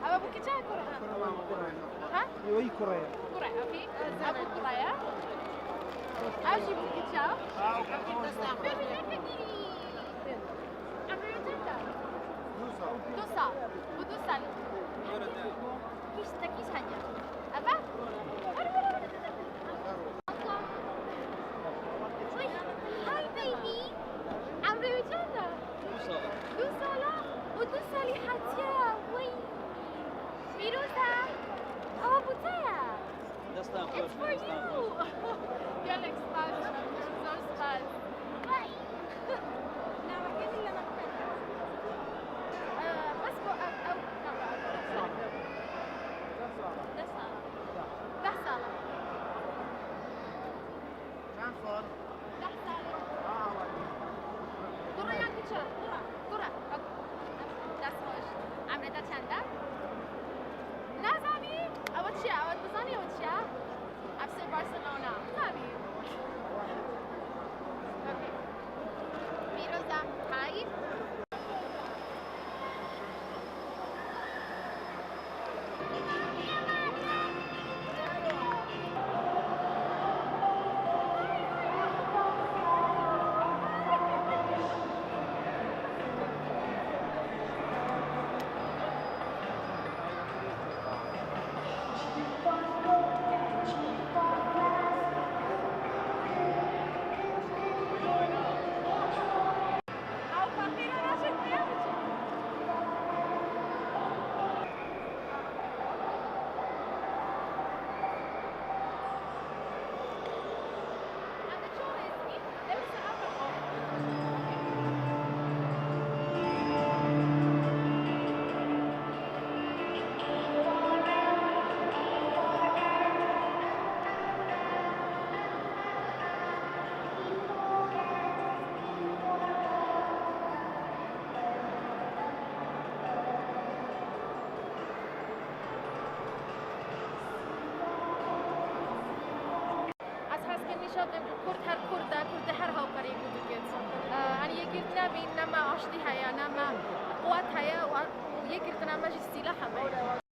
ئەوە بوو کچە کوڕە؟ ها؟ ئێوەی کوڕەیە. کوڕە okay ئەو بوو کوڕەیە ئەوشی بوو کچە. Baby, look at me. عمري چەندە؟ دوو ساڵ بۆ دوو ساڵ هیچ تەکیش هەنیە ئەڤە Hi baby عمري چەندە؟ دوو ساڵە بۆ دوو ساڵی حەتیە وەی پیرۆزە ئەوە بوتەیە. It's for you. گەلێک سپاس، زۆر سپاس. Bye. بەس بۆ ئەو 10 ساڵە. 10 ساڵە. چەند ساڵ؟ 10 ساڵە. کوڕە یان کچە؟ کوڕە. دەست خۆش. عەمرەتە چەندە؟ نازانی؟ ئەوە چییە؟ ئەوە بزانی ئەوە چییە؟ ئەفسێ بارسلۆنا. نازانی؟ Okay. پیرۆزە. Hi. ئەو فەقیرە ناچێت پێ بچێت. ئەمە چۆن ڕێزمی؟ لەوسە ئەمە. ئەز حەزکەم نیشان دەم کورد هەر کوردە، کوردە هەر هاوکاری کو دکێت. ئەنی یەکگرتنە بین نەما ئاشتی هەیە، نەما قوت هەیە و یەکگرتنە مەژی سیلاح هەمەیە.